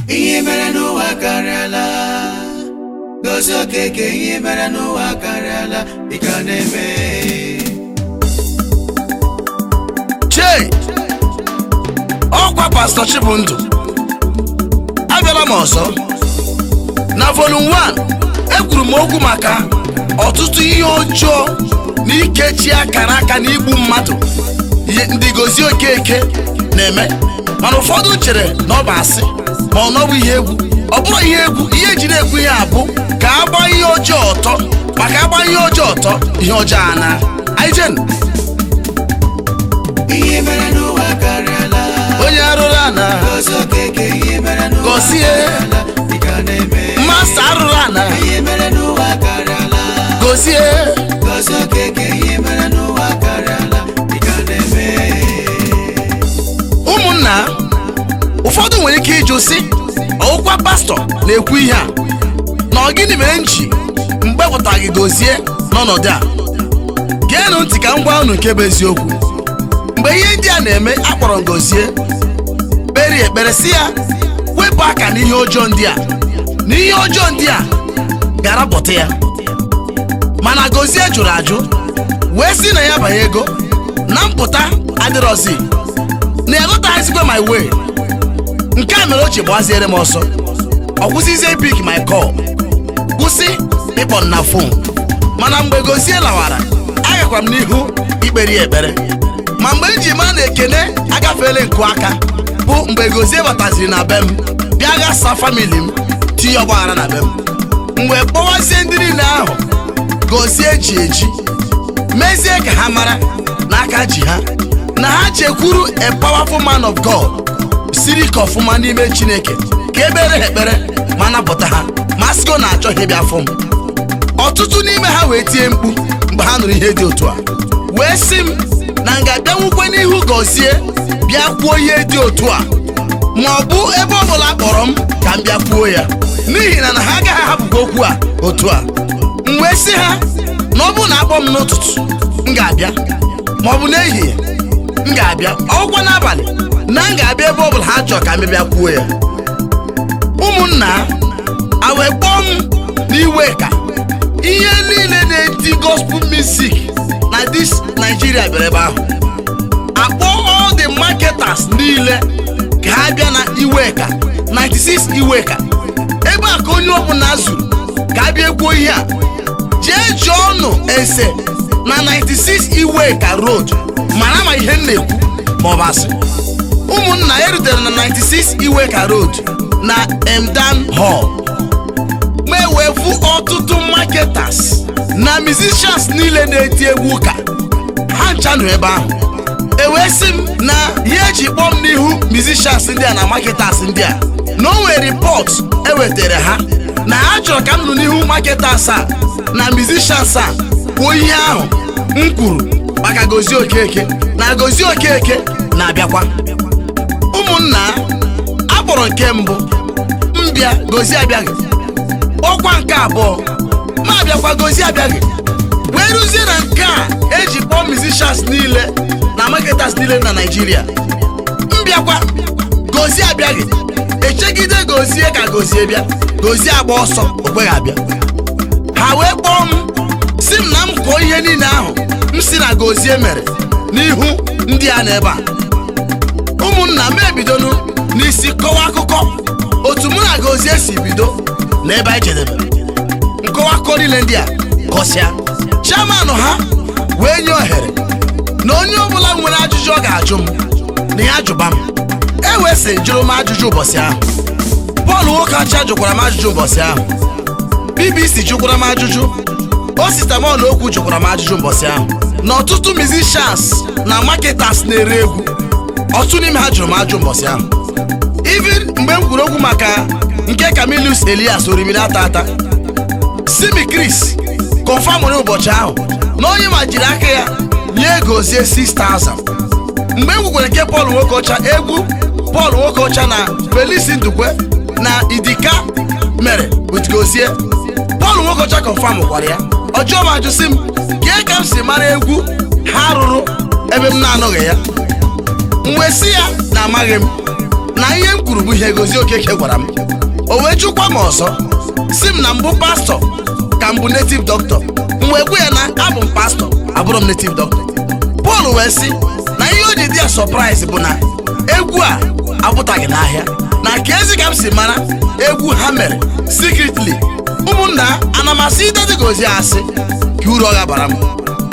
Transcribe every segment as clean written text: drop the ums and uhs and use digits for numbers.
Ihe mere n'ụwa karịala. Gozie Okeke, ihe mere n'ụwa karịala. Ị ka na-eme. Chei, ọkwa Pastọ Chibundụ, abịala m ọzọ na volume 1. Ekwuru m okwu maka ọtụtụ ihe ọjọọ na ikechi akara aka na igbu mmadụ, ihe ndị Gozie Okeke na-eme. Mana ụfọdụ chere na ọ bụ asị, ma ọ nọbụ ihe egwu. Ọ bụrụ ihe egwu, ihe eji na-ekwu ihe a bụ ka agba ihe ọjọọ ọtọ, maka agba ihe ọjọọ ọtọ, ihe ọjọọ ana anyị jen. Ihe mere n'ụwa karịala. Onye arụrụ ana. Gozie Okeke, ihe mere n'ụwa Gozie. karịala. Ị ka na-eme. Masta arụrụ ana. Ihe mere n'ụwa karịala. Gozie. Gozie Okeke, ihe mere n'ụwa karịala. Ị ka na-eme. Ụmụnna, ụfọdụ nwere ike ịjụ sị, ọwụkwa pastọ na-ekwu ihe a, na ọ gịnị mere m ji mgbepụtaghị Gozie n'ọnọdụ a? Geenụ ntị ka m gwa unu nke bụ eziokwu. Mgbe ihe ndị a na-eme, akpọrọ m Gozie, kpere ekpere, si ya wepụ aka n'ihe ọjọọ ndị a, na ihe ọjọọ ndị a ga-arapụta ya. Mana Gozie jụrụ ajụ, wee sị na ya banye ego na mpụta adịrọzi, na ịghọtaghịzikwa my way. Nke a mere o ji gbaziere m ọsọ. Ọ kwụsịzie pick my call, kwụsị ịkpọ m na phone. Mana mgbe Gozie lawara, agakwara m n'ihu ikpere ya ekpere. Ma mgbe m ji mara na ekene agafeela nku aka bụ mgbe Gozie bataziri na be m, bịa gasa family m, tinye ọgbaghara na be m. Mgbe kpọwazie ndị niile ahụ Gozie ji eji, mezie ka ha mara na aka ji ha, na ha chekwuru a powerful man of God siri ka ọfụma n'ime Chineke, ka ebere ha ekpere ma napụta ha. Ma sịgo na achọghị ịbịa fụ m. Ọtụtụ n'ime ha wee tie mkpu mgbe ha nụrụ ihe dị otu a, wee sị m na m ga-abịanwukwe n'ihu Gọzie bịa kwuo ihe dị otu a, ma ọ bụ ebe ọ bụla kpọrọ m ka m bịa kwuo ya, n'ihi na ha agaghị ahapụkwa okwu a otu a. M wee sị ha na ọ bụrụ na akpọ m n'ụtụtụ, m ga-abịa, ma ọ bụ n'ehihie, m ga-abịa, ọgwụkwa n'abalị, na m ga-abịa ebe ọ bụla ha chọrọ ka m bịa kwuo ya. Ụmụnna, a wee kpọọ m n'iwe ka ihe niile na-eti gospel music na this Nigeria bịara ebe ahụ. Akpọ all the marketers niile ka ha bịa na Iweka 96 Iweka, ebe a ka onye ọbụla zuru ka a bịa kwuo ihe a. Jee jụọ ọnụ ese na 96 Iweka Road, mara ma ihe m na-ekwu ma ọ bụ asị. Ụmụnna, erutere na 96 Iweka Road na Emdan Hall, ma wee fụ ọtụtụ marketers na musicians niile na-eti egwu ụka, ha ncha nọ ebe ahụ. E wee sị m na ihe eji kpọọ m n'ihu musicians ndị a na marketers ndị a, na o nwere report ewetara ha, na ha chọrọ ka m nụ n'ihu marketers a na musicians a kwuo ihe ahụ m kwuru maka Gozie Okeke, na Gozie Okeke na-abịakwa. Ụmụnna, akpọrọ nke mbụ, mbịa, Gozie abịaghị. Ọkwa nke abụọ, ma abịakwa, Gozie abịaghị. Wee ruzie na nke a eji kpọọ musicians niile na marketers niile na Naịjirịa, mbịakwa, Gozie abịaghị. Echegide Gozie ka Gozie bịa, Gozie agba ọsọ, o kweghị abịa. Ha wee kpọọ m, si m na m kụọ ihe niile ahụ m si na Gozie mere n'ihu ndị a n'ebe a. Ụmụnna m, ebidonu n'isi kọwa akụkọ otu mụ na Gozie si bido na ebe anyị jedebere. Nkọwa akụkọ niile ndị a kọsịa, chairman ha wee nye ohere na onye ọbụla nwere ajụjụ ọ ga-ajụ m, na ya jụba m. E wee sị jụrụ m ajụjụ ụbọchị ahụ. Paul Nwokeọcha jụkwara m ajụjụ ụbọchị ahụ. BBC jụkwara m ajụjụ. Ositamol okwu jụkwara m ajụjụ ụbọchị ahụ, na ọtụtụ musicians na marketers na-ere egwu, ọtụtụ n'ime ha jụrụ m ajụ ụbọchị ahụ. Even mgbe m kwuru okwu maka nke Camillus Elias orimiri ata ata, Simi Chris confirm ụbọchị ahụ na onye ma jiri aka ya nye Gozie 6000. Mgbe m gwukwara nke Paul Nwokeọcha, egwu Paul Nwokeọcha na Felix Ndukwe na Idika mere with Gozie, Paul Nwokeọcha confirm kwara ya. Ọjọọ m ajụ sị m kee ka m si mara egwu ha rụrụ ebe m na-anọghị ya. M wee sị ya na amaghị m na Na ihe m kwuru bụ ihe Gozie Okeke gwara m. O wee jụkwa m ọzọ, si m na mbụ pastọ ka m bụ native doctor. M wee gwa ya na abụ m pastọ, abụrụ m native doctor. Paul wee sị na ihe o ji dị ya surprise bụ na egwu a apụtaghị n'ahịa, na ka ezi ka m si mara egwu ha mere secretly. Ụmụnna, ana m asị idedi Gozie asị ka uru ọ ga-abara m.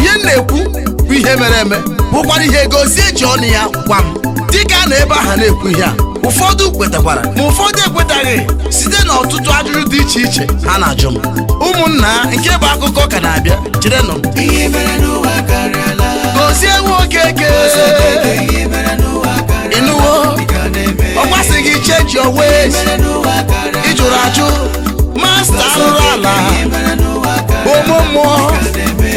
Ihe m na-ekwu bụ ihe mere eme, bụkwara ihe Gozie ji ọnụ ya gwa m. Dịka a na ebe ahụ na-ekwu ihe a, ụfọdụ kwetakwara ma ụfọdụ ekwetaghị, site n'ọtụtụ ajụjụ dị iche iche ha na-ajụ m. Ụmụnna, nke bụ akụkọ ka na-abịa, cherenụ m. Ihe mere n'ụwa karịala. Gozie Nwokeke. Ihe mere n'ụwa karịala. Ịnụwo? Ị ka na-eme. Ọ gwasịghị change your ways. Ihe mere n'ụwa karịala. Ị jụrụ ajụ, masta arụrụ ala. Ihe mere n'ụwa karịala. Ụmụ mmụọ. Ị ka na-eme.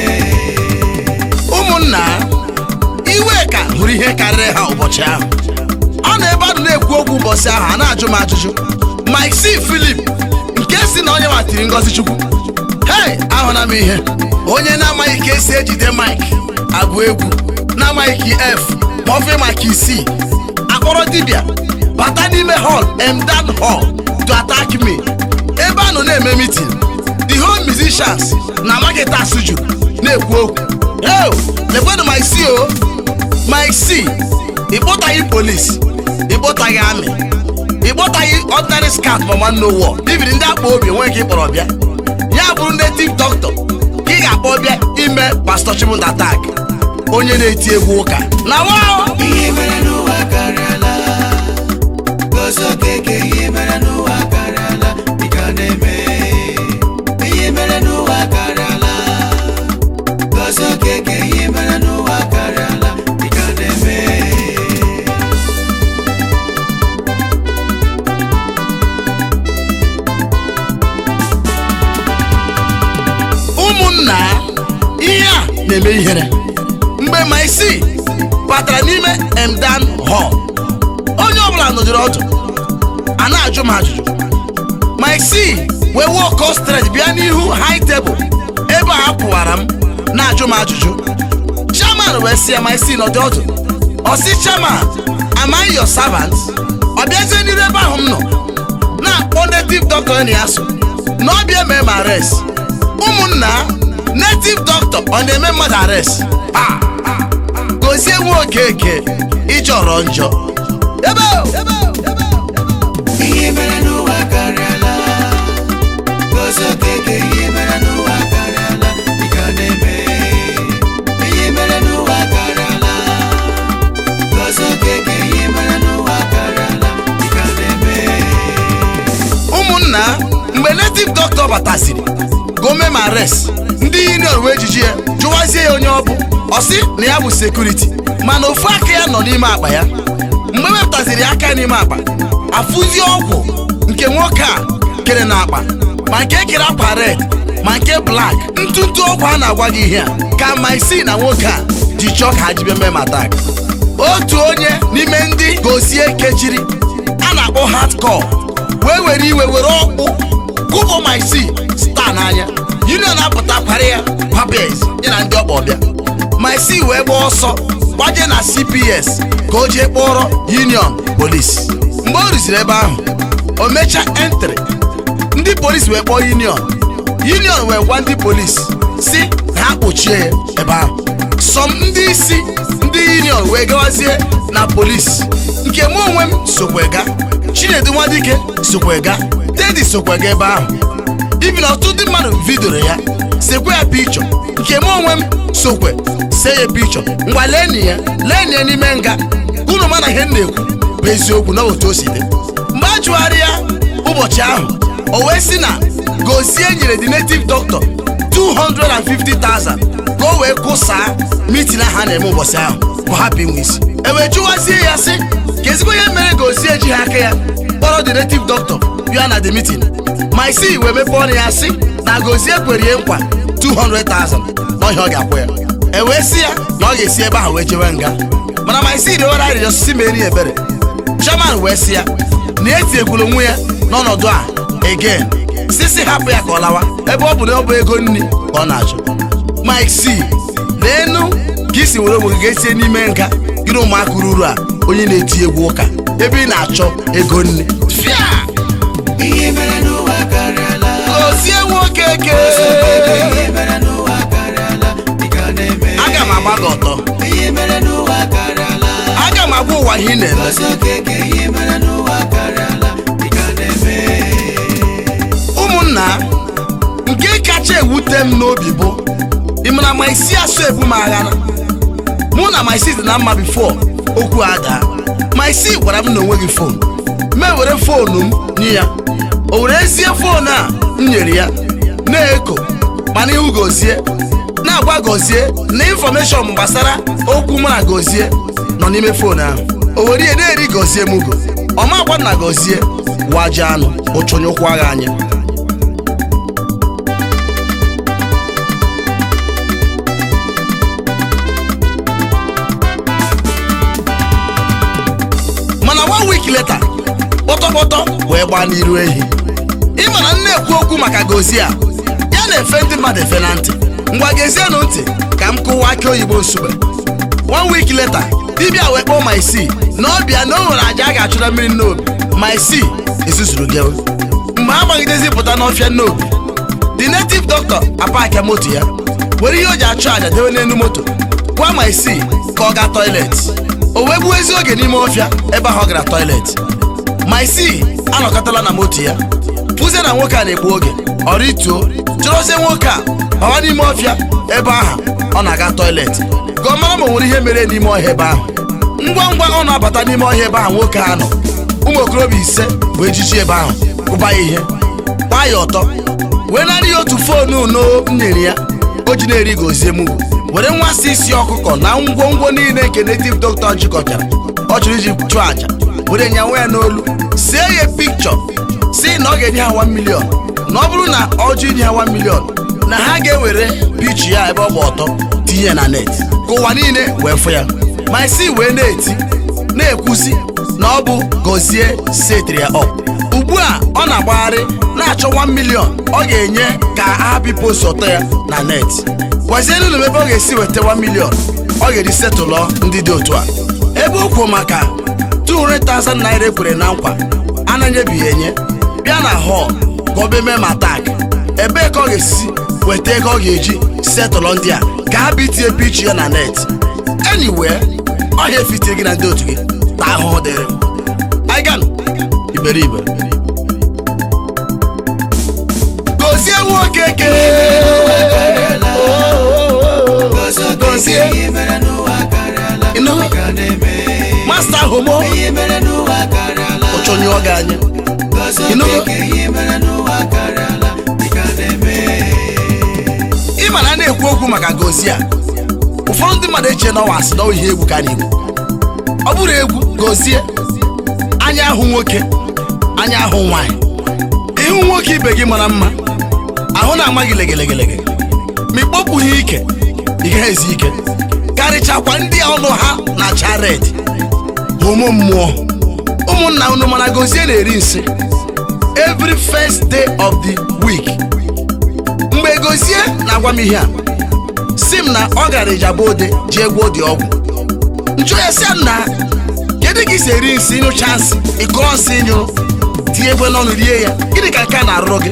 Ụmụnna, iwe ka hụrụ ihe karịrị ha ụbọchị ahụ. Ọ na ebe a na-ekwu okwu ụbọchị ahụ, a na-ajụ m ajụjụ. Mike C. Philip nke si na onye matiri Ngozi Chukwu, hei, ahụla m ihe onye na-amaghị ka esi ejide mic agụ egwu, na-amaghị ka F ma ọ fee maka isii akpọrọ dibịa bata n'ime hall, Emdan Hall, to attack me. Ebe a nọ na-eme meeting, the whole musicians na marketers juru na-ekwu okwu. Eo, lekwenụ Mike C. O Mike C, ịkpọtaghị police, ịkpọtaghị army, ịkpọtaghị ordinary scout, ma nwanne ụwọ ibiri ndị akpa obi enweghị ka ịkpọrọ bịa. Ya bụrụ native doctor ka ị ga-akpọ bịa ime Pastor Chibundu attack, onye na-eti egwu ụka na wa. Ihe mere n'ụwa karịala. Gozie Okeke, ihe mere n'ụwa karịala. Ị ka na-eme. Ihe mere n'ụwa karịala. Gozie Okeke, ihe mere n'ụwa karịala. Ị ka na-eme. Ụmụnna, ihe a na-eme ihere. Mgbe Mike batara n'ime Emdan Hall, onye ọbụla nọdụrụ ọdụ, a na-ajụ m ajụjụ. Mike wee walk straight bịa n'ihu high table ebe a pụwara m na-ajụ m ajụjụ. Chairman wee sị ya, "Mike, nọdụ ọdụ." Ọ sị, "Chairman, am I your servant?" Ọ bịazie n'iru ebe ahụ m nọ na-akpọ native doctor na ya so na ọ bịa mee m arrest. Ụmụnna, native doctor ọ na-eme mmadụ arrest? Ah, Gozie Nwokeke, ịjọrọ njọ ebe o. Ihe mere n'ụwa karịala. Gozie Okeke, ihe mere n'ụwa karịala. Ị ka na-eme. Ihe mere n'ụwa karịala. Gozie Okeke, ihe mere n'ụwa karịala. Ị ka na-eme. Ụmụnna, mgbe native doctor batasịrị go mee m arrest, ndị union wee jiji ya jụwazie ya onye ọ bụ. Ọ sị na ya bụ security, mana ofu aka ya nọ n'ime akpa ya. Mgbe wepụtaziri aka n'ime akpa, afụzie ọgwụ nke nwoke a kere n'akpa, ma nke kere akwa red ma nke black, ntụntụ ọgwụ a na-agwa gị ihe a ka Mike na nwoke a ji chọọ ka ha jibe mee m attack. Otu onye n'ime ndị Gozie kechiri a na-akpọ Hardcore wee were iwe were ọkpụ kụpụ Mike star n'anya. Union apụta kwara ya papers ya na ndị ọkpọ bịa. Mike wee gbaa ọsọ gbaje na CPS ka o jee kpọrọ union police. Mgbe o ruziri ebe ahụ, o mechaa entry, ndị polisi wee kpọọ union. Union wee gwa ndị polisi si na ha kpochie ya ebe ahụ. Some ndị isi ndị union wee gawazie na polisi, nke mụ onwe m sokwe ga, Chinedu Nwadike sokwe ga, Teddy sokwe ga ebe ahụ. Ibi na ọtụtụ ndị mmadụ vidoro ya, sekwe ya pikchọ, nke mụ onwe m sokwe see ya pikchọ. Ngwa, leni ya, leni ya n'ime nga ka unu ma na ihe m na-ekwu bụ eziokwu na otu o si dị. Mgbe a jụgharị ya ụbọchị ahụ, o wee sị na Gozie nyere the native doctor 250,000 ka o wee kụsaa meeting ahụ a na-eme ụbọchị ahụ ka ọ hapụ inwe isi. E wee jụwazie ya sị ka ezigbo ihe mere Gozie ejighị aka ya kpọrọ the native doctor bịa na the meeting. Mike wee mepee ọnụ ya sị na Gozie kwere ya nkwa 200,000 na ọhịa ọ ga-akwụ ya. E wee sị ya na ọ ga-esi ebe ahụ wee jewe nga, mana Mike rịọrọ arịrịọ si meri ebere. Chairman wee sị ya na etinyekwula onwe ya n'ọnọdụ a again, sisi hapụ ya ka ọ lawa, ebe ọ bụ na ọ bụ ego nri ka ọ na-achọ. Mike C, leenu ka isi were onwe gị ga-etinye n'ime nga gịrị ụmụaka ruru a, onye na-eti egwu ụka. Ebe ị na-achọ ego nne fia. Ihe mere n'ụwa karịala. Gozie nwoke ke. Ihe mere n'ụwa karịala. Ị ga na-eme. Aga m agba gị ọtọ. Ihe mere n'ụwa karịala. Aga m agwa ụwa ihe ị na-eme. Gozie Okeke, ihe mere n'ụwa karịala. Ị ga na-eme. Ụmụnna, nke kacha ewute m n'obi bụ ị mara ma isi asụ ebu m aghara. Mụ na my sis dị na mma before okwu ada. My sis gwara m na onweghị phone. Me were phone m nye ya, o were ezie phone a m nyere ya na-eko mana ihu Gozie, na-agwa Gozie na information gbasara okwu mụ na Gozie nọ n'ime phone ahụ. O were ihe na-eri Gozie mugo ọma gwa na Gozie waje anụ ụchụnye ụkwụ agha anya. Mana one week later, kpọtọkpọtọ wee gbaa n'iru ehi. Ị ma na nne ekwu okwu maka Gozie a, ya na-efe ndị mmadụ efe na ntị. Ngwa, gezienụ ntị ka m kụwa akị oyibo nsugbe. One week later, dibịa wee kpọọ my c na ọbịa na o nwere aja a ga-achụ na mmiri n'obi. My c ezuzuru gewe. Mgbe ha gbagidezi pụta n'ọfịa n'obi, the native doctor apaki moto ya, were ihe o ji achụ aja dewe n'elu moto, gwa my c ka ọ gaa toilet. O wee gbuo ezi oge n'ime ọfịa ebe ahụ ọ gara toilet. My c anọkọtala na moto ya, fụzie na nwoke a na-egbu oge. Ọ rituo, chọrọzie nwoke a bawa n'ime ọfịa ebe ahụ ọ na-aga toilet, ka ọ mara ma o nwere ihe mere n'ime ọhịa ebe ahụ. Ngwa ngwa ọ na-abata n'ime ọhịa ebe ahụ nwoke a nọ, ụmụ okorobịa 5 wee jichi ebe ahụ, kụba ya ihe, gbaa ya ọtọ, wee narị ya otu phone no m nyere ya o ji na-eri Gozie mugu, were nwa si isi ọkụkọ na ngwongwo niile nke native doctor jikọtara ọ chọrọ iji chụọ àjà, were nyanwe ya n'olu, see ya pikchọ, si na ọ ga-enye ha 1 million, na ọ bụrụ na ọ jụ inye ha 1 million, na ha ga-ewere picture ya ebe ọ gba ọtọ tinye ya na net ka ụwa niile wee fụ ya. Ma isi wee na-eti na-ekwuzi na ọ bụ Gozie setiri ya up. Ugbu a ọ na-agbagharị na-achọ 1 million ọ ga-enye ka a post ọtọ ya na net. Gwazienụ m ebe ọ ga-esi weta 1 million ọ ga-eji setụlọ ndị dị otu a, ebe o kwuo maka 200,000 naira ekwere na nkwa ananyebighị enye. Bịa na hall ka ọ bịa mee ma tag, ebee ka ọ ga-esi weta ego ọ ga-eji setụlọ ndị a ka ha bitie picture ya na net? Anyway, ọhịa efitie gị na ndị otu gị taa ahụhụ dịrị aigan iberibe. Gozie nwoke ke. Gozie. Ihe mere n'ụwa karịala. Ịnụ? Ị ga na-eme. Master homo. Ihe mere n'ụwa karịala. Ụchọnye ọ ga-anya. Gozie Ịnụ? Okeke, ihe mere n'ụwa karịala. Ị ga na-eme. Ị ma na a na-ekwu okwu maka Gozie a, ụfọdụ ndị mmadụ eche na ọwa asị na ọ ihe egwu ka a na-egwu. Ọ bụrụ egwu, Gozie anya ahụ nwoke, anya ahụ nwaanyị, ịhụ nwoke ibe gị mara mma, ahụ na-ama gị legelegelege, ma ịkpọpụghị ike, ị gaghị ezu ike, karịchakwa ndị ọnụ ha na-acha red homo mmụọ. Ụmụnna, unu mara Gozie na-eri nsị every first day of the week. Mgbe Gozie na-agwa m ihe a, si m na ọ gara Ijaba Ode jee gwuo dị ọgwụ. Njụ ya sị ya, nna, kedu ka i si eri nsị? Ịnyụcha nsị, ịkọrọ nsị ịnyụrụ tinye ekwe n'ọnụ rie ya, gịnị ka nke a na-arụrụ gị?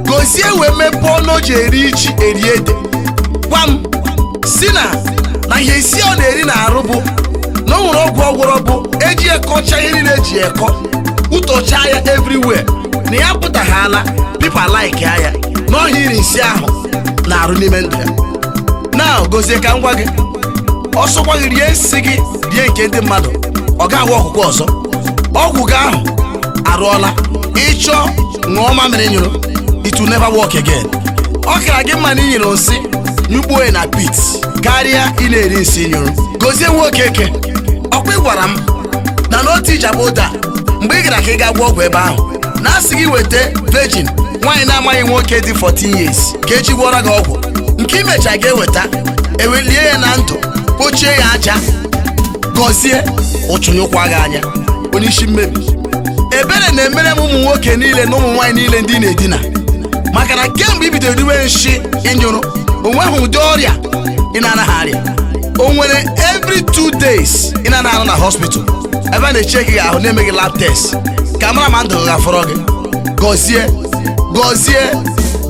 Gozie wee mepee ọnụ o ji eri ji, eri ede, gwa m si na ihe isi ọ na-eri na-arụ bụ na o nwere ọgwụ ọgwụrọ bụ eji ekọcha ihe niile eji ekọ ụtọcha ya everywhere, na ya pụtaghala people like ya na ọhịa iri nsị ahụ na-arụ n'ime ndụ ya. Na Gozie, ka m gwa gị, ọsọkwa gị rie nsị gị, rie nke ndị mmadụ, ọ ga-agwa ọkụkọ ọzọ. Ọgwụ gị ahụ arụọla. Ịchọ ṅụọ mamịrị nyụrụ, it will never work again. Ọ kara gị mma na inyere nsị nyụgbuo ya na pit karịa ị na-eri nsị nyụrụ. Gozie nwoke eke, ọkwa ị gwara m na n'otu Ijaba Ode mgbe ị gara ka ị ga gwọ ọgwụ ebe ahụ, na asị gị weta virgin nwaanyị na-amaghị nwoke dị 14 years ka eji gwọrọ gị ọgwụ nke imecha ga-eweta, ewelie ya na ndụ, kpochie ya aja. Gọzie, ụchụnyụkwa gị anya, onye isi mmebi. Ebere na-emere m ụmụ nwoke niile na ụmụ nwaanyị niile ndị na-edina, maka na kemgbe i bidoro riwe nshi ịnyụrụ, onweghị ụdị ọrịa ị na-anaghị arịa. O nwere every 2 days ị na-anaghị anọ na hospital. Ebe a na-eche gị ahụ na-emeghị lab test ka mara ma ndụ ga-afọrọ gị. Gọzie, gọzie,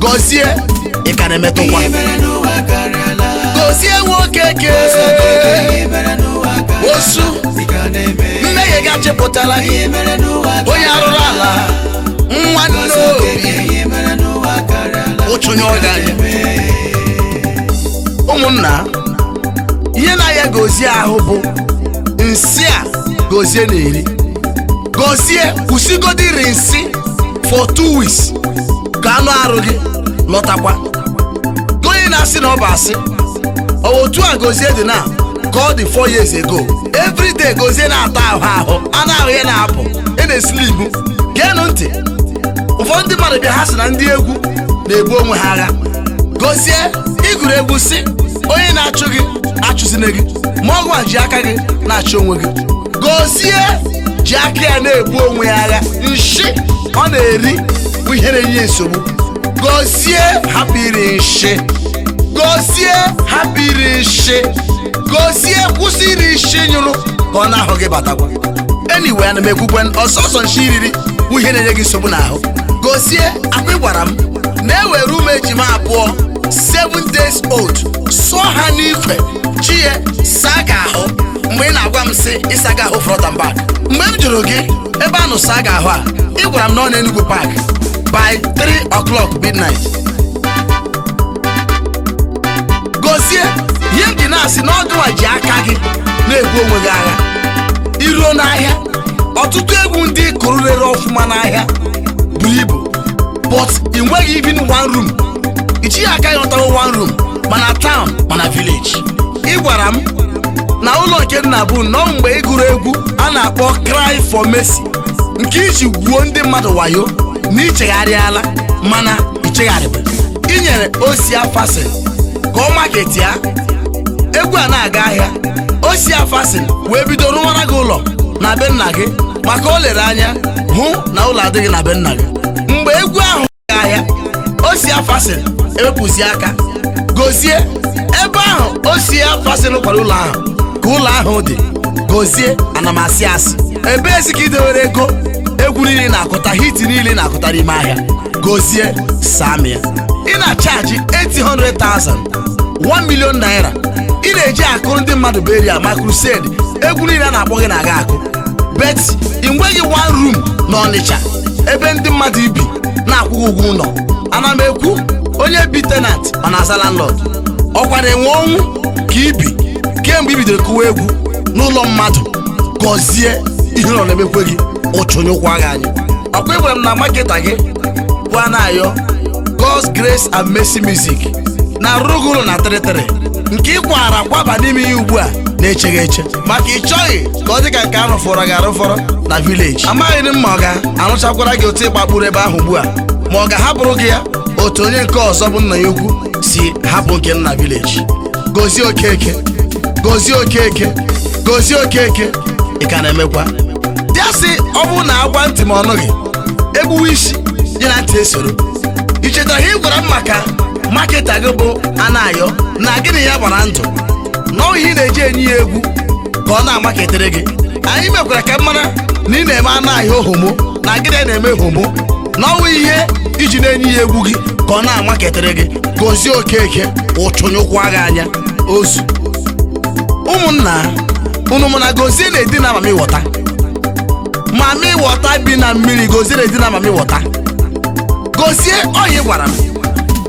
gọzie, ị ka na-emetụkwa. Ihe mere n'ụwa karịala. Gọzie nwoke ke. Ihe mere n'ụwa karịala. Osu. Ị ka na-eme. Mmehie ga-achịpụtara gị. Ihe mere n'ụwa. Onye arụrụ ala, nwanne obi. Ihe mere n'ụwa karịala. Ụchụnye ọga anyị. Ụmụnna, ihe na-aya Gozie ahụ bụ nsị a Gozie na-eri. Gozie, kwụsịgodiri nsị for 2 weeks ka anụ arụ gị lọtakwa. Gị onye na-asị na ọ bụ asị, ọ bụ otu a Gozie dị na ka ọ dị 4 years ago. Every day Gozie na-ata ahụ ahụ, anụ ahụ ya na-apụ, ị na-esilibu. Geenụ ntị, ụfọdụ ndị mmadụ bịa, ha sị na ndị egwu na-ebu onwe ha agha. Gozie, ịgụrụ egwu si onye na-achụ gị achụzina gị, ma ọgwụ a ji aka gị na-achụ onwe gị. Gozie ji aka ya na-ebu onwe ya agha. Nshi ọ na-eri bụ ihe na-enye ya nsogbu. Gozie, hapụ iri nshi. Gozie, hapụ iri nshi. Gozie, kwụsị iri nshi nyụrụ ka ọ na-ahụ gị batakwa. Anyway, ana m ekwukwe ọsọsọ nshi iriri bụ ihe na-enye gị nsogbu n'ahụ. Gozie, akwa ị gwara m na-ewere ụmụ ejima abụọ 7 days old, sụọ ha n'ikwe chie, saa gị ahụ. Mgbe ị na-agwa m sị ịsa gị ahụ front and back, mgbe m jụrụ gị ebe a nụ saa gị ahụ a, ị gwara m na ọ na Enugu Park by 3 o'clock midnight. Gozie, ihe m ji na-asị na ọgụnwa ji aka gị na-ebu onwe gị agha. Iruo n'ahịa, ọtụtụ egwu ndị kụrụ rere ọfụma n'ahịa buru ibu, but ị nweghị even one room. I jighị aka ya ọtawo one room, mana town mana village. Ị gwara m na ụlọ nke nna bụ nnọọ mgbe ị gụrụ egwu a na-akpọ Cry for Mercy, nke iji gwuo ndị mmadụ wayo na ichegharịala, mana ichegharịbe. I nyere osi afasin ka ọ market ya egwu a na-aga ahịa. Osi afasin wee bido rụwara gị ụlọ na be nna gị, maka o lere anya hụ na ụlọ adịghị na be nna gị. Mgbe egwu ahụ ga ahịa, osi afasin ewepụzi aka. Gozie, ebe ahụ osi afasin kwara ụlọ ahụ ka ụlọ ahụ dị. Gozie, ana m asị asị, ebe ezi ka idewere ego egwu niile na-akụta, hit niile na-akụta n'ime ahịa. Gozie, samia, ị na-achaji 800,000, 1 million naira ị na-eji akụrụ ndị mmadụ beria ma crusade. Egwu niile a na-akpọ gị na-aga akụ, but ị nweghị one room n'Ọnịcha ebe ndị mmadụ ibi na-akwụghị ụgwọ ụlọ. Ana m ekwu onye bi tenant ọ na-aza landlord. Ọkwa na-enwe ọnwụ ka ibi kemgbe i bidoro kụwa egwu n'ụlọ mmadụ. Gọzie, ihe nọ na-emekwe gị ụchụnyụkwa gị anyị. Ọkwa ịgwara m na marketer gị bụ Anayo God's Grace and Mercy Music na arụrụ gị ụlọ na 33 nke ị kwara kwaba n'ime ya ugbu a na-echeghị eche, maka ị chọghị ka ọ dị ka nke arụfọrọ gị arụfọrọ na village. Amaghị m ma ọ ga-arụchakwara gị otu ịgbakpuru ebe ahụ ugbu a, ma ọ ga-ahapụrụ gị ya otu onye nke ọzọ bụ nna ya ukwu si hapụ nke nna village. Gozie Okeke, Gozie Okeke, Gozie Okeke, ị ka na-emekwa ya sị ọ bụrụ na agwa ntị ma ọ nụghị, egbuwe isi ya na ntị esoro. Ị chetara ihe ị gwara m maka marketer gị bụ Anayo, na gịnị ya gbara ndụ na ihe ị na-eji enye ya egwu ka ọ na-amaketere gị? Anyị mekwara ka m mara na ị na-eme Anayo homo, na gịnị na-eme homo na ọnwụ ihe iji na-enye ya egwu gị ka ọ na-amaketere gị. Gozie Okeke, ụchụnyụkwa gị anya ozu. Ụmụnna unu, mụ na Gozie na-edina mami wọta, mami wọta bi na mmiri. Gozie na-edina mami wọta. Gozie, oyi gwara m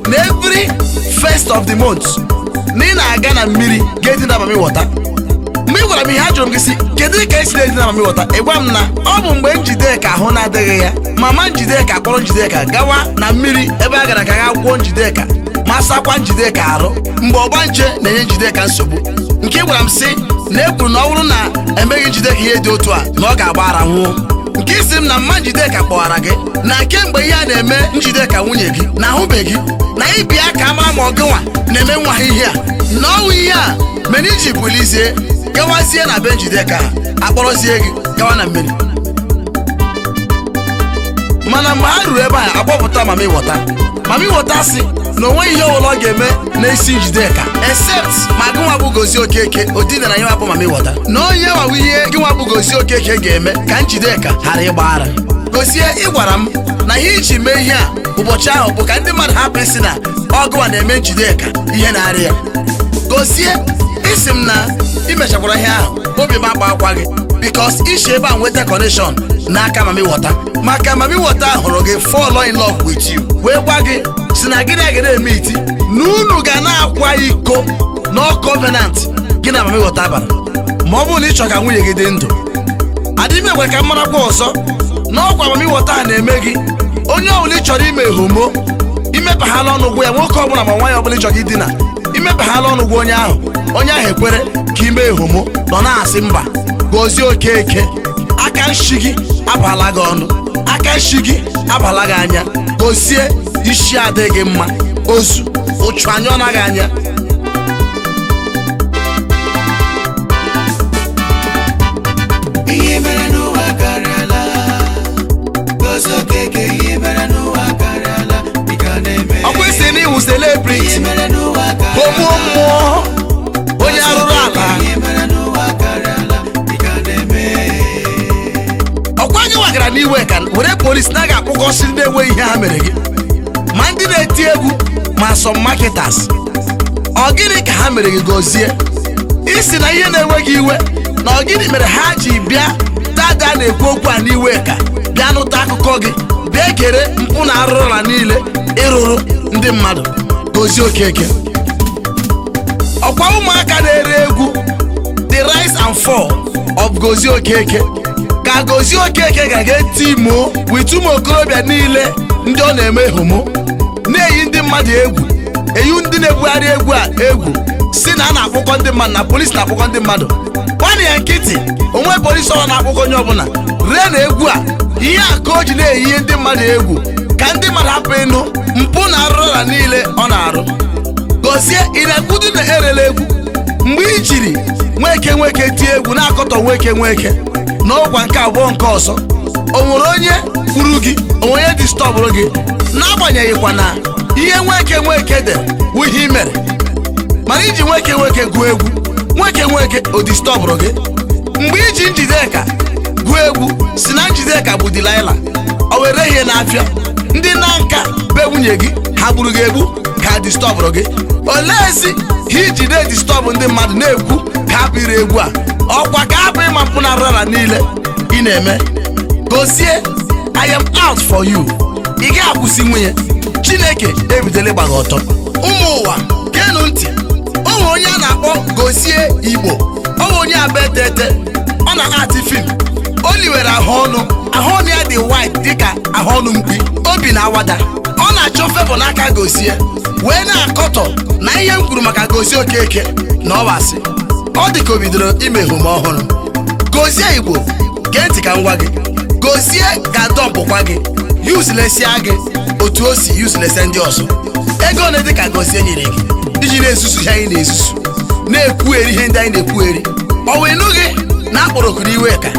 na every first of the month na ị na-aga na mmiri ga-edina mami wọta. Mgbe ị gwara m ihe, ajụrụ m gị si kedu ka esi na-edina mami wọta? Ị gwa m na ọ bụ mgbe Njideka ahụ na-adịghị ya, mama Njideka kpọrọ Njideka gawa na mmiri ebe a gara ka ga gwụọ Njideka ma sakwa Njideka arụ mgbe ọgbanje na-enye Njideka nsogbu. Nke ị gwara m sị na e kwuru na ọ bụrụ na emeghị Njideka ihe dị otu a, na ọ ga-agba ara nwụọ. Nke isi m na mma Njideka kpọwara gị na kemgbe ihe a na-eme Njideka nwunye gị na ahụbeghị na ịbịa ka mara ma ọ gịnwa na-eme nwa ha ihe a, na ọnwụ ihe a mere iji bulizie gawazie na be Njideka ha akpọrọzie gị gawa na mmiri. Mana mgbe ha ruru ebe a, akpọpụta mami wọta. Mami wọta sị Na onweghị ihe ọbụla ọ ga-eme na-esi Njideka, except ma gị nwa bụ Gozie Okeke o dinara ya bụ Mami Wata, na onye nwawa ihe gị nwa bụ Gozie Okeke ga-eme ka Njideka ghara ịgba ara. Gozie, ị gwara m na ihe iji mee ihe a ụbọchị ahụ bụ ka ndị mmadụ hapụ isi na ọgụwa na-eme Njideka ihe na-arị ya. Gozie, isi m na imechakwara ihe ahụ, obi m agba akwa gị, because isi ebe a nweta connection n'aka Mami Wata, maka Mami Wata hụrụ gị, fall in love with you, wee gwa gị si na gịnị ga na-eme iti na unu ga na-akwa iko na covenant gị na Mami Wata bara, ma ọ bụrụ na ị chọrọ ka nwunye gị dị ndụ. Adịm ekwe ka m marakwa ọzọ na ọkwa Mami Wata na-eme gị onye ọbụla ị chọrọ ime homo, imepeghala ọnụ gwa ya, nwoke ọbụla ma nwaanyị ọbụla ị chọrọ idina, imepeghala ọnụ gwa onye ahụ, onye ahụ ekwere ka ime homo, nọ na-asị mba. Gozie Okeke, aka nshi gị abala gị ọnụ, aka nshi gị abala gị anya. Gozie, isi adịghị mma, ozu ụchụ anya ọ naghị anya. Ihe mere n'ụwa karịala. Gozie Okeke, ihe mere n'ụwa karịala. Ị ga na-eme. Ọkwa isi n'iwu Ihe celebrity mere n'ụwa karịala. Homo mmụọ, onye arụrụ ala. Ihe mere n'ụwa karịala. Ị ga na-eme. Ọkwa gị wagara n'iwe ka were polisi na ga-akpụkọsị ndị enweghị ihe ha mere gị, ma ndị na-eti egwu, ma some marketers. Ọ gịnị ka ha mere gị, Gozie? Isi na ihe na-enwe gị iwe na ọ gịnị mere ha ji bịa dada na-ekwu okwu a n'iwe ka bịa nụta akụkọ gị, bịa kere mpụ na arụrụla niile ịrụrụ ndị mmadụ. Gozie Okeke, ọkwa ụmụaka na-ere egwu The Rise and Fall of Gozie Okeke, ka Gozie Okeke ga-aga timuo with ụmụ okorobịa niile ndị ọ na-eme homo, na-eyi ndị mmadụ egwu, eyi ndị na-ebugharị egwu a egwu, si na a na-akpụkọ ndị mmadụ, na polisi na-akpụkọ ndị mmadụ. Gbanị ya nkịtị, onwe polisi ọbụla na-akpụkọ onye ọbụla ree na egwu a. Ihe a ka o ji na-eyi ihe ndị mmadụ egwu, ka ndị mmadụ hapụ ịnụ mpụ na arụrụla niile ọ na-arụ. Gozie, ị na-ekwudu na erela egwu mgbe i jiri nweke nweke tie egwu na-akọtọ nweke nweke na ọkwa nke abụọ nke ọzọ, o nwere onye kwuru gị, o nwere onye disturbụrụ gị, n'agbanyeghịkwa na ihe nweke nweke dere wụ ihe i mere, mana iji nweke nweke gụọ egwu nweke nweke, o disturbụrụ gị? Mgbe iji Njideka gụọ egwu si na Njideka bụ Delilah, o were ihe na-afịa ndị na nka be nwunye gị, ha gburu gị egbu ka disturbụrụ gị? Oleezi ha iji na-edisturb ndị mmadụ na-ekwu ka hapụ ire egwu a, ọkwa ka hapụ ịma mpụ na arara niile ị na-eme? Gozie, I am out for you. Ị ga-akwụsị nwunye Chineke ebidola ịgba gị ọtọ. Ụmụ ụwa, geenụ ntị. O nwere onye a na-akpọ Gozie Igbo, ọ bụ onye aba etete, ọ na-atị film. O liwere ahụ ọnụ, ahụ ọnụ ya dị white dịka ahụ ọnụ mkpi obi na awada. Ọ na-achọ favour n'aka Gozie, wee na-akọtọ na ihe m kwuru maka Gozie Okeke na ọ wasị ọ dị ka o bidoro imehome ọhụrụ. Gozie Igbo, gee ntị ka m gwa gị. Gozie ga-adumpụkwa gị, uselessia gị otu o si uselessia ndị ọzọ. Ego ole dị ka Gozie nyere gị iji na-ezuzu ihe anyị na-ezuzu, na-ekwugheri ihe ndị anyị na-ekwugheri? Ọ wee nụ gị na akpọrọ oku n'iwe ka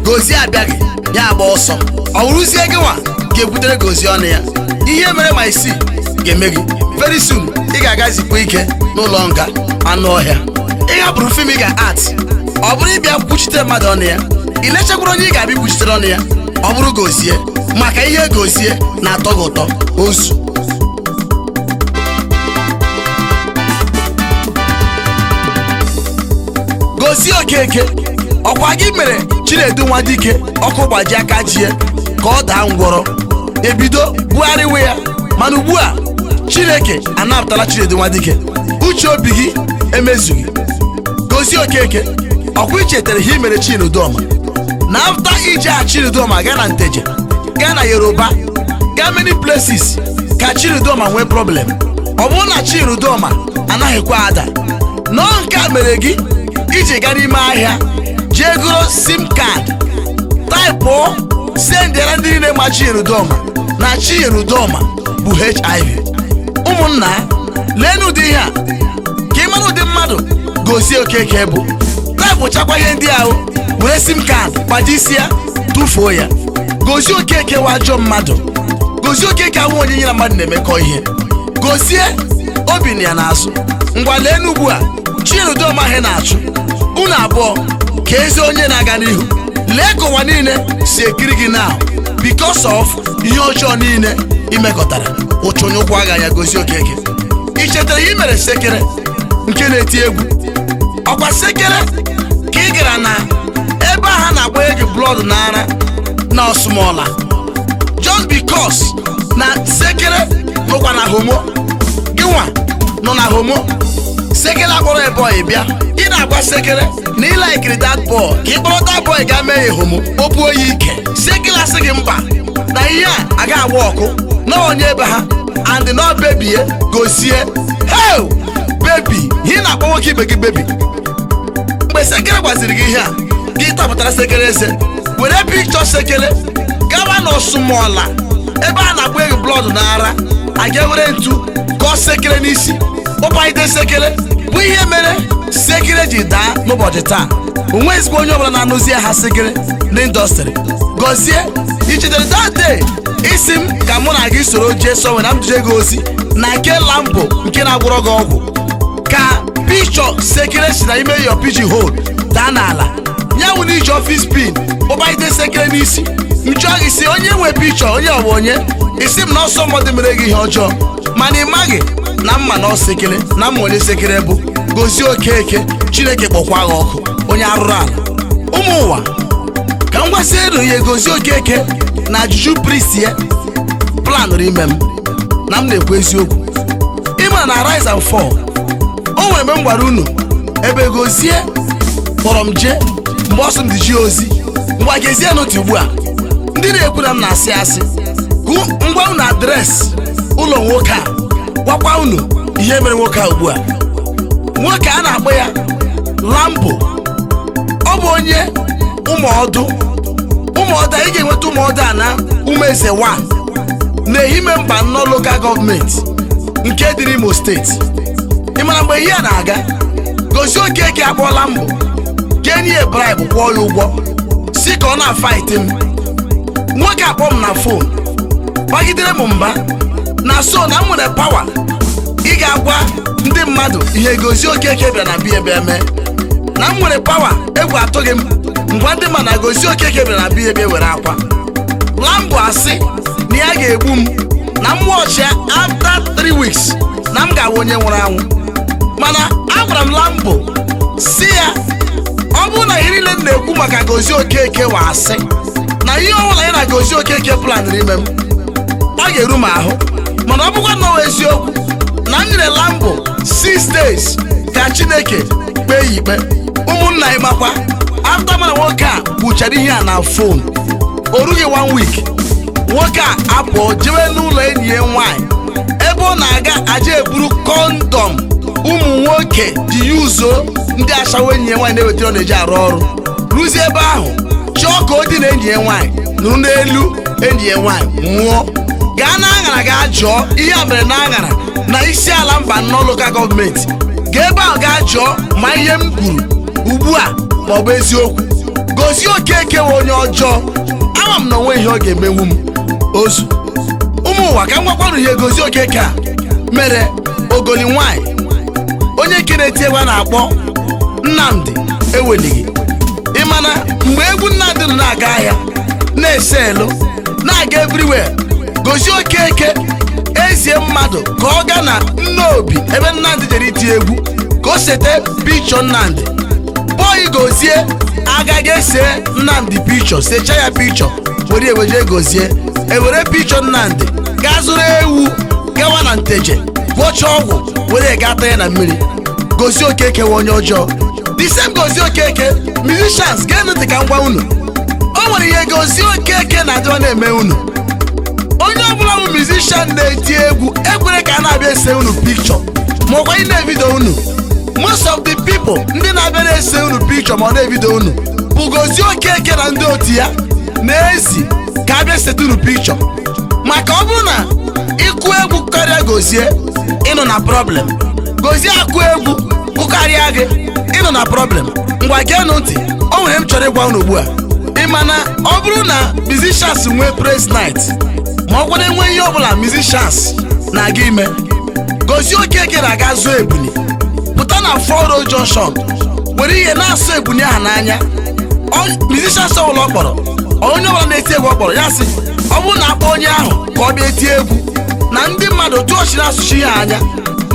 Gozie abịaghị, ya agba ọsọ. Ọ wụrụzie gị nwa ga-ebutere Gozie ọnụ ya. Ihe mere ma isi ga-eme gị very soon, ị ga-agazikwa ike n'ụlọ nga anụ ọhịa. Ị hapụrụ film ị ga-art, ọ bụrụ ịbịa kwuchite mmadụ ọnụ ya, ị lechakwara onye ị ga-abịa ikwuchitere ọnụ ya, ọ bụrụ Gozie, maka ihe Gozie na-atọ gị ụtọ, ozu. Gozie Okeke, ọkwa gị mere Chinedu nwa dike ọkụ gbaji aka jie ka ọ daa ngwọrọ, ebido bugharịwe ya, mana ugbu a Chineke anapụtala Chinedu nwa dike, uche obi gị emezughị. Gozie Okeke, ọkwa ichetara ihe i mere Chineduma na after ije a Chineduma gaa na Nteje, gaa na Yoruba, gaa many places ka Chineduma nwee problem, ọ bụrụ na Chineduma anaghịkwa ada nọọ nke a mere gị iji gaa n'ime ahịa jee goro SIM card, typeụọ, sendịara ndị niile ma Chineduma na Chineduma bụ HIV. Ụmụnna, lee n'ụdị ihe a ka ị mara ụdị mmadụ Gozie Okeke bụ. Typechakwa ihe ndị ahụ, were SIM card gbajisia tụfuo ya. Gozie Okeke wa ajọ mmadụ. Gozie Okeke awụ onye nyere mmadụ na-emekọ ihe. Gozie obi na ya n'azụ. Ngwa, lee ugbu a, Chinedu Umahi na-achụ unu abụọ ka ezi onye na-aga n'ihu. Lee ka ụwa niile si ekiri gị now because of ihe ọjọọ niile imekọtara. Ụchụ onye ụkwụ agha ya. Gozie Okeke, ị chetara ihe i mere Sekere nke na-eti egwu? Ọkwa Sekere ka ị gara na ebe a ha na-agbanye gị blood n'ara na Ọsụmọla, just because na Sekere nọkwa na homo, gịnwa nọ na homo. Sekere akpọrọ ya boy bịa, ị na-agwa Sekere na ị like-iri that boy, ka ị kpọrọ that boy gaa mee ya homo, o buo ya ike. Sekere asị gị mba, na ihe a aga agba ọkụ na onye ebe ha and na baby. Gozie, hey baby, ihe na-akpọ nwoke ibe gị baby. Mgbe Sekere gwaziri gị ihe a, gị tapụtara Sekere eze, were pikchọ Sekere gawa n'Ọsụmọla ebe a na-agba egwu blood n'ara, a ga-ewere ntu kọọ Sekere n'isi, kpọpagide Sekere, bụ ihe mere Sekere ji daa n'ụbọchị taa. Onwezikwa onye ọbụla na-anụzi ha Sekere n'industry. Gọzie, i chetara that day isi m ka mụ na gị soro jee sowe na m jije gị ozi na nke Lambo nke na-agwọrọ gị ọgwụ, ka pikchọ Sekere si na ime your pigeon hole daa n'ala ya, wụ na iji office pin kpọpagide Sekere n'isi? M jụọ gị si onye nwe pikchọ, onye ọ bụ onye? Isi m na ọsọ mmadụ mere gị ihe ọjọọ, mana ị maghị na mma na ọsekere na mma onye Sekere bụ. Gozie Okeke, Chineke kpọkwa gị ọkụ, onye arụrụ ala. Ụmụ ụwa, ka m gwasị elu ya. Gozie Okeke na juju priest ya planụrụ ime m na m na-ekwu eziokwu. Ịma na Rise and Fall, o nwere mgbe m gwara unu ebe Gozie kpọrọ m jee mgbe ọsọ m dị ji ozi. Ngwa, gezie n'otu ugbu a, ndị na-ekwu na m na-asị asị, ngwa, unu address ụlọ nwoke a, gwakwa unu ihe mere nwoke a ugbu a. Nwoke a na-akpọ ya Lambo, ọ bụ onye Ụmụọdụ. Ụmụọdụ anyị ga-enweta Ụmụọdụ a na Umeze 1 na Ehime Mba Nnọọ Local Government nke dị n'Imo Steeti. Ị mara mgbe ihe a na-aga, Gozie Okeke akpọọla mbụ jee nye bribe, kwụọ ya ụgwọ, si ka ọ na-afight m. Nwoke akpọ m na phone, gbagidere m mba na so na m nwere power ị ga-agwa ndị mmadụ ihe Gozie Okeke bịara na biya bịa mee, na m nwere power, egwu atụghị m ngwa ndị ma na Gozie Okeke bịara na biya bịa were akwa. Lambo asị na ya ga-egbu m na m wọchịa after 3 weeks, na m ga-awụ onye nwụrụ anwụ. Mana agwara m Lambo si ya, ọ bụrụ na ihe niile m na-ekwu maka Gozie Okeke wa asị, na ihe ọbụla ya na Gozie Okeke planụrụ ime m, ọ ga-eru m ahụ. Mana ọ bụkwa nnọọ eziokwu na m nyere Lambo 6 days ka Chineke kpee ya ikpe. Ụmụnna, ị makwa after mana nwoke a kwuchara ihe a na phone, o rughị one week, nwoke a apụọ jewe n'ụlọ enyi ya nwaanyị ebe ọ na-aga aja eburu condom ụmụ nwoke ji yuzo ndị ashawo enyi ya nwaanyị na-ewetara, ọ na-eji arụ ọrụ. Rụzie ebe ahụ, chọọ ka o dina enyi ya nwaanyị, nụrụ n'elu enyi ya nwaanyị, nwụọ. Gaa na Aṅara, gaa jụọ ihe a mere na Aṅara na Isi Ala Mba Nnọọ Local Government. Gaa ebe ahụ gaa jụọ ma ihe m kwuru ugbu a ma ọ bụ eziokwu. Gozie Okeke nwe onye ọjọọ, ama m na onwe ihe ọ ga-emenwu m ozu. Ụmụ ụwa, ka m gwakwanụ ihe Gozie Okeke a mere ogoli nwanyị onye nke na-eti egwu a na-akpọ Nnamdi Ewelighị. Ịmana mgbe egwu Nnamdi nọ na-aga ahịa, na-ese elu, na-aga everywhere, Gozie Okeke ezie mmadụ ka ọ gaa na Nnobi ebe Nnamdi jere iti egwu ka o sete pikchọ Nnamdi. Boy Gozie agaghị ese Nnamdi pikchọ, secha ya pikchọ were eweje. Gozie ewere pikchọ Nnamdi gaa zụrụ ewu, gawa na Nteje gwọcha ọgwụ were gaa tanye na mmiri. Gozie Okeke nwe onye ọjọọ. The same Gozie Okeke, musicians, geenụ ntị ka m gwa unu, o nwere ihe Gozie Okeke na-adịwa na-eme unu. Onye ọbụla bụ musician na-eti egwu, ekwere ka a na-abịa ese unu pikchọ ma ọkwa ị na-evideo unu. Most of the people ndị na-abịa na-ese unu pikchọ ma ọ na-evideo unu bụ Gozie Okeke na ndị otu ya na-ezi ka abịa sete unu pikchọ, maka ọ bụrụ na ịkụ egwu karịa Gozie, ịnọ na problem. Gozie akụ egwu kụkarịa gị, ịnọ na problem. Ngwa, geenụ ntị, o nwere m chọrọ ịgwa unu ugbu a. Ị ma na ọ bụrụ na musicians nwee praise night, ma ọ kwado enwe ihe ọbụla musicians na-aga ime. Gozie Okeke na-aga zụọ ebuni, pụta na Four Road Junction, were ihe na-asụ ebuni ahụ n'anya. Musicians ọbụla ọ kpọrọ, onye ọbụla na-eti egwu ọ kpọrọ ya, sị ọ bụrụ na akpọ onye ahụ ka ọ bịa etie egwu na ndị mmadụ, otu o si na-asụchi ya anya,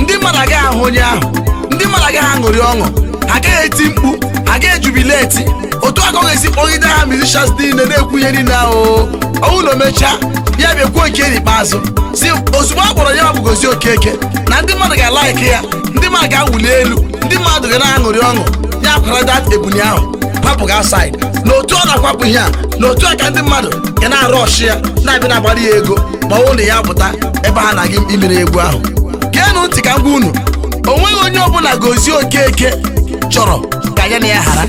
ndị mmadụ agaghị ahụ onye ahụ, ndị mmadụ agaghị aṅụrị ọṅụ, ha agaghị eti mkpu, ha agaghị ejubilate. Otu aka ọ ga-esi kpọgide ha musicians niile na-ekwu ihe niile ahụ. Ọnwụ na o mechaa, ya bịa kwuo nke n'ikpeazụ, si ozugbo a kpọrọ ya bụ Gozie Okeke, na ndị mmadụ ga-alike ya, ndị mmadụ ga-awụli elu, ndị mmadụ ga na-aṅụrị ọṅụ. Ya kwara that ebuni ahụ kwapụ ga outside. Na otu ọ na-akwapụ ihe a, na otu a ka ndị mmadụ ga na-arụ ọchị ya, na-abịa na-agbara ya ego ma ọ bụrụ na ya pụta ebe ha na-aga imere egwu ahụ. Geenụ ntị ka m gwa unu, o nweghị onye ọbụla Gozie Okeke chọrọ ka ya na ya ghara,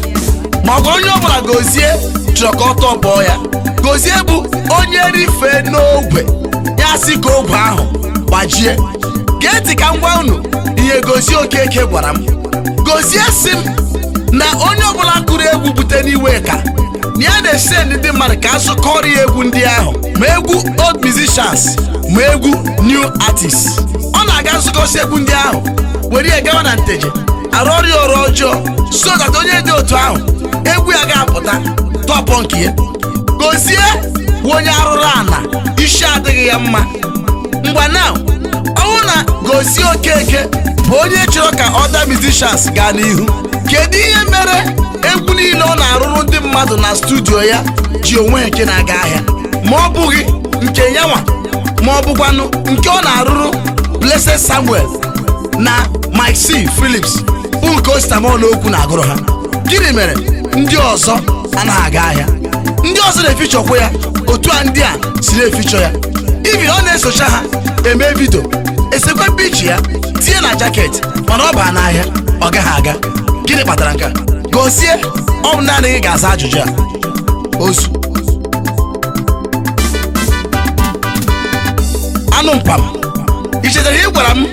ma ọ bụ onye ọbụla Gozie chọrọ ka ọ tọpụọ ya. Gozie bụ onye rifee n'ogwe ya, sị ka ogwe ahụ gbajie. Gee ntị ka m gwa unu ihe Gozie Okeke gwara m. Gozie si m na onye ọbụla kụrụ egwu bute n'iwe ka na ya na-ese ndị mmadụ ka azụkọrọ ya egwu ndị ahụ, ma egwu old musicians ma egwu new artists. Ọ na-aga nzukọsi egwu ndị ahụ, were ya gawa na Nteje, arụ ọrụ ya ọrụ ọjọọ, so that onye dị otu ahụ, egwu ya ga-apụta tọpụ nke ya. Gozie bụ onye arụrụ ana, isi adịghị ya mma. Ngwa, now, ọ bụrụ na Gozie Okeke bụ onye chọrọ ka other musicians gaa n'ihu, kedu ihe mere egwu niile ọ na-arụrụ ndị mmadụ na studio ya ji onwe nke na-aga ahịa, ma ọ bụghị nke yanwa, ma ọ bụkwanụ nke ọ na-arụrụ Blessed Samuel na Mike C. Phillips, bụ nke Ostamol okwu na-agụrụ ha? Gịnị mere ndị ọzọ anaghị aga ahịa? Ndị ọzọ na-efichọkwa ya otu a ndị a si na-efichọ ya. Ibi ọ na-esocha ha eme video, esekwe pichi ya tinye na jacket, mana ọ baa n'ahịa, ọ gaghị aga. Gịnị kpatara nke a? Gozie, ọ bụ naanị gị ga-aza ajụjụ a. Ozu anụ mpam, ị chetara ihe ị gwara m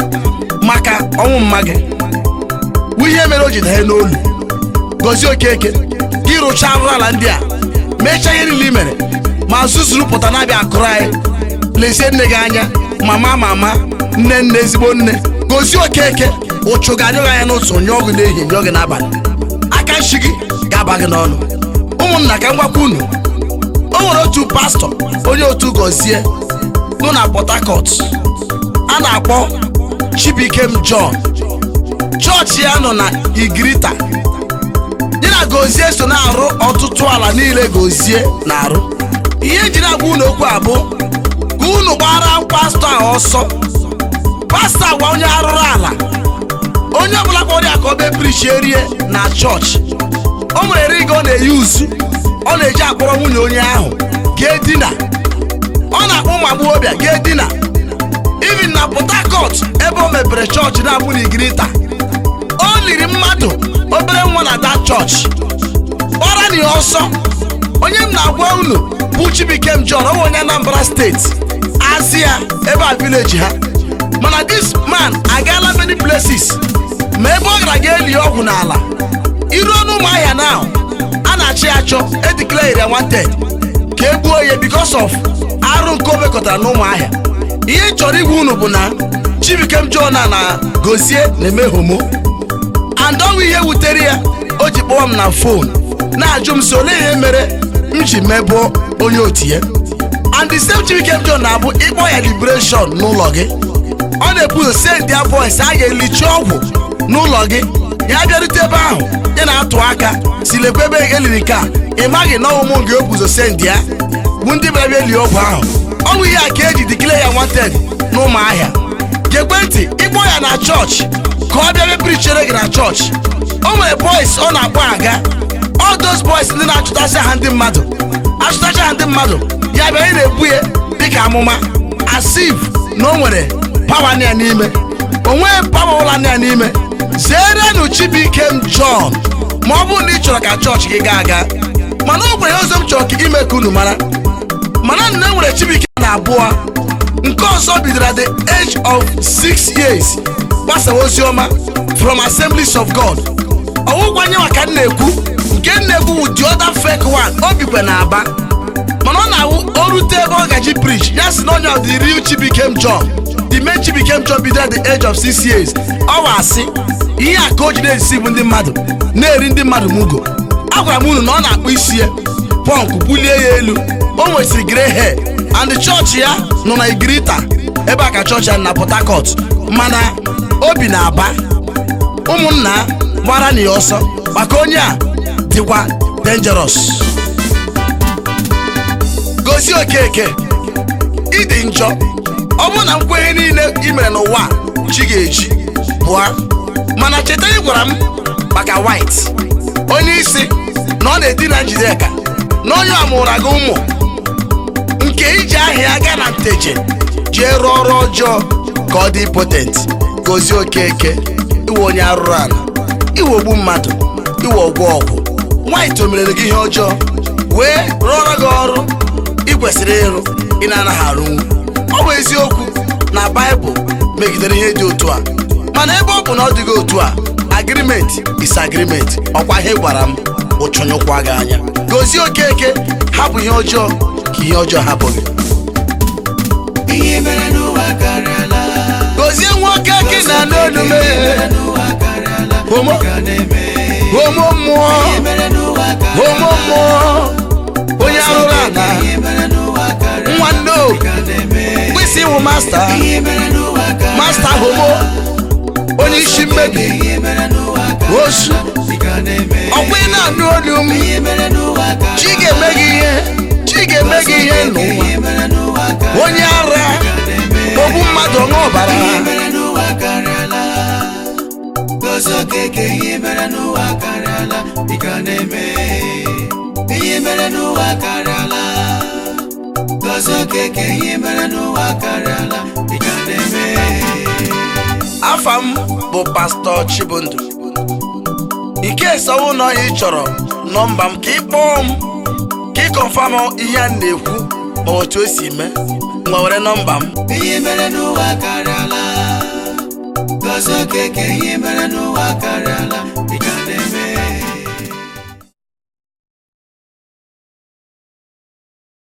maka ọnwụ mma gị wụ ihe mere o ji danye n'olu Gozie Okeke? Gị rụchaa arụrụ ala ndị a, mechaa ihe niile i mere, ma zuzuru pụta na-abịa akụrụ anyị, lezie nne gị anya, mama, mama, nne, nne, ezigbo nne. Gozie Okeke, ụchụ ga-anyụ gị anya n'ụtụ, nyụọ gị n'ehihie, nyụọ gị n'abalị, aka nshi gị ga-aba gị n'ọnụ. Ụmụnna, ka m gwakwa unu, o nwere otu pastọ onye otu Gozie nọ na Port Harcourt a na-akpọ Chibuikem John. Chọọchị ya nọ na Igrita. Ya na Gozie so na-arụ ọtụtụ ala niile Gozie na-arụ. Ihe ejiri agwa unu okwu a bụ ka unu gbara pastọ a ọsọ. Pastọ agwa onye arụrụ ala, onye ọbụla kpọrọ ya ka ọ bịa preachie na chọọchị, o nwere ring ọ na-eyi uzu, ọ na-eji akpọrọ nwunye onye ahụ ga-edina. Ọ na-akpọ ụmụ agbọghọbịa ga-edina. Even na Port Harcourt ebe o mepere chọọchị na-abụ na Igrita, o liri mmadụ obere nwa na that chọọchị. Gbara na ya ọsọ. Onye m na-agwa unu bụ Chibuikem John. Ọ bụ onye Anambra Steeti, Azia ebe a village ha. Mana this man agaala many places, ma ebe ọ gara ga-eli ọgwụ n'ala iruo n'Ụmụahịa. Now a na-achọ ya achọ, edeclare ya wanted ka e gbuo ya because of arụ nke o mekọtara n'Ụmụahịa. Ihe m chọrọ igwa unu bụ na Chibuikem John a na Gozie na-eme homo, and ọnwụ ihe wutere ya o ji kpọọ m na phone na-ajụ m si olee ihe mere m ji mebụọ onye otu ya. And the same Chibuikem John na-abụ ịkpọ ya liberation n'ụlọ gị, ọ na-ebu ụzọ send ya boys, a ga-elichi ọgwụ n'ụlọ gị. Ya bịarute ebe ahụ, ya na-atụ aka si lekwa ebe eliri nke a. Ị maghị na ọmụmụ nke o buzo send ya bụ ndị bịara bịa lie ọgwụ ahụ. Ọ bụ ihe a ka eji declare ya wanted n'Ụmụahịa. Gekwe ntị, ịkpọ ya na chọọchị ka ọ bịa bịa preachere gị na chọọchị, o nwere boys ọ na-akpọ aga. All those boys ndị na-achụtasị ha ndị mmadụ, achụtacha ha ndị mmadụ, ya bịa ị na-ebu ya dịka amụma, as if na o nwere power na ya n'ime. O nweghị power ụla na ya n'ime. Zerenụ Chibuikem John ma ọ bụrụ na ị chọrọ ka chọọchị gị gaa aga. Mana o nwere ọzọ m chọrọ ka ime ka unu mara. Mana nne nwere Chibuikem na abụọ nke ọzọ bidoro at the age of 6 years gbasawa ozi ọma from Assemblies of God. Ọwụkwanye maka m na-ekwu, nke m na-ekwu wụ the other fake one. O bikwa na Aba, mana ọ na-awụ o rute ebe ọ gaji preach, ya si na onye ọ dị real Chibuikem John, the He met Chibuikem John bido at the age of 6 years. Ọ wa asị ihe a ka o ji na-esi bụ ndị mmadụ na-eri ndị mmadụ mugo. Agwara m unu na ọ na-akpụ isi ya punk, bulie ya elu. O nwesịrị grey hair and chọọchị ya nọ na Igirita. Ebe a ka chọọchị ya na Port Harcourt, mana obi na-aba. Ụmụnna, gbara na ya ọsọ maka onye a dịkwa dangerous. Gozie Okeke, ịdị njọ. Ọ bụrụ na nkwenye niile ị mere n'ụwa a, chi ga-eji pụọ. Mana cheta ị gwara m maka White, onye isi na ọ na-edina Njideka, na onye a mụrụ gị ụmụ nke iji ahịa gaa na Nteje jee rụọ ọrụ ọjọọ ka ọ dị potent. Gozie Okeke, iwe onye arụrụ ala, iwe ogbu mmadụ, iwe ọgwụ ọgwụ. White o mere gị ihe ọjọọ wee rụọrọ gị ọrụ ị kwesịrị ịrụ, ị na-anaghị arụnwu. Ọ bụ eziokwu na Baịbụl megidere ihe dị otu a, mana ebe ọ bụ na ọ dịghị otu a, agreement is agreement. Ọkwa ihe gwara m ụchụnyụkwa gị anya. Gozie Okeke, hapụ ihe ọjọọ ka ihe ọjọọ hapụ gị. Ihe mere n'ụwa karịala. Gozie nwoke gị na n'onume Mere n'ụwa karịala. Homo. Ka na-eme. Homo mmụọ. Ihe mere n'ụwa karịala. Homo mmụọ, onye arụrụ ala. Ihe mere n'ụwa karịala. Nwanne o. Ka na-eme. Kwesị ịwụ master. Ihe mere n'ụwa karịala. Master homo, onye isi mmebi. Ihe mere n'ụwa karịala. Osu. Ka na-eme. Ọkwa ị na-anụ olu m? Ihe mere n'ụwa karịala. Chi ga-eme gị ihe, chi ga-eme gị ihe n'ụwa. Ihe mere n'ụwa karịala. Onye ara, ogbu mmadụ, ọṅụ ọbara. Ihe mere n'ụwa karịala. Gozie Okeke, ihe mere n'ụwa karịala. Ị ka na-eme. Ihe mere n'ụwa karịala. Gozie Okeke, ihe mere n'ụwa karịala. Ị ka na-eme. Afa m bụ Pastọ Chibundu ike esowo na ị chọrọ nọmba m ka ị kpọọ m ka ị confirm ihe a na-ekwu ma otu o si mee. Nwa, were nọmba m. Ihe mere n'ụwa karịala. Gozie Okeke, ihe mere n'ụwa karịala.